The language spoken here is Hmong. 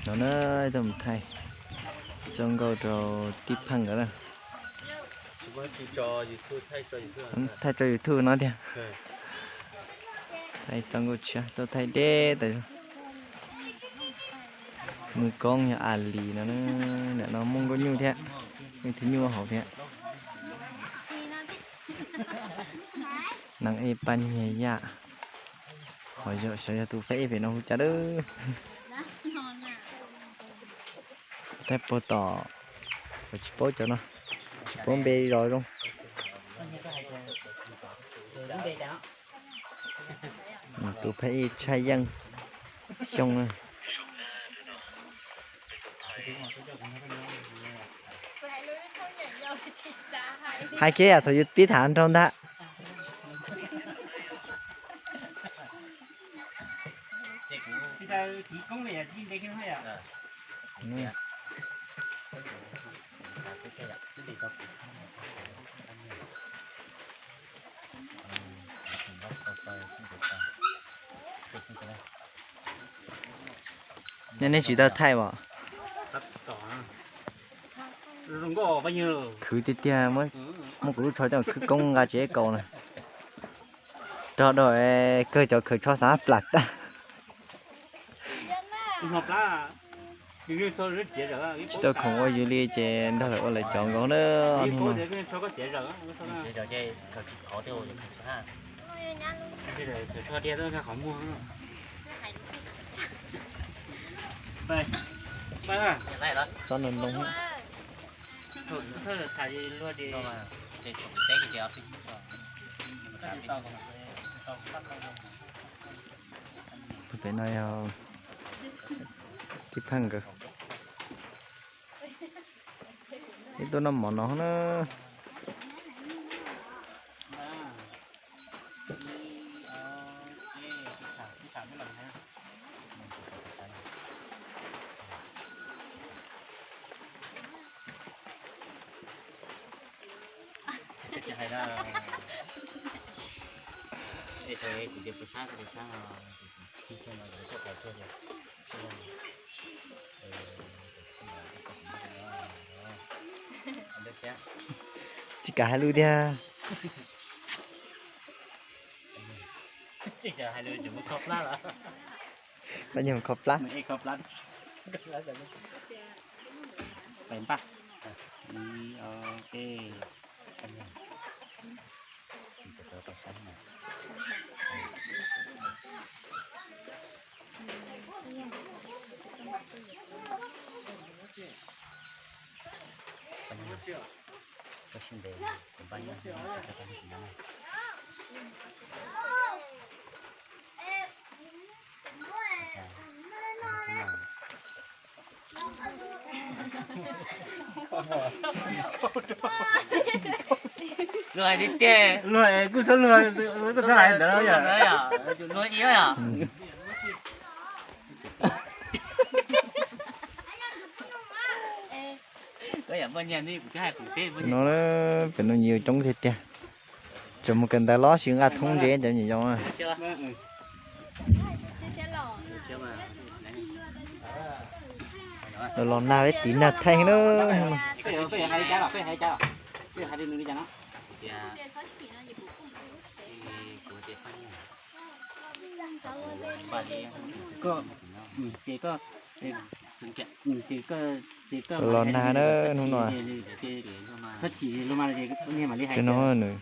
No na, tuaj mus thaij txoj nkauj rau tij Pheej nkawd na. Thaij tso YouTube no tiag. Thaij txoj nkauj tshiab, tuaj thaij deb tas. Mws koob yog A Lis no, nim no muaj nkauj nyuj thiab, muaj ib tug nyuj hauv thiab. Neeg ej pab nyiag yaj. Qhov xyov yog tus phab ej pem no hu cas lawm. Thaij puag tom, tsis paub cov no, tsis paub npe zos zoo. Tus phab ej Tshaj Yeej Xyooj na. Hais kiag thaum yus pib tham nraug ntag. Nej, nej tsis tau thaij os. Khwv tiag tiag, muab kuv lub tsho coj khwv koob nqa tsev kaus na. Rog dau kawg cov khaws tsho xav plam tag. Tsis tau khoom ua yus li ces nrog lawv ua lawv cov nkaus na. Xob no ntoo. Pem no yog tij Pheej nkawd. Ib tug noj mov no na. Tsis kam hais lus tiag. Pab nyuag kho plab. Luag hais tiag tiag. Luag kuj txhob luag, kuj txhob hais ntawd yom. Luag ib yom. No pem no yus coob tiag tiag. Tseem mus kawm ntawv los sis nqa thoob ntse cov nyuam yaus. Los los nag ib tiv nag theej na. Los los nag na hnub no. Ces no nws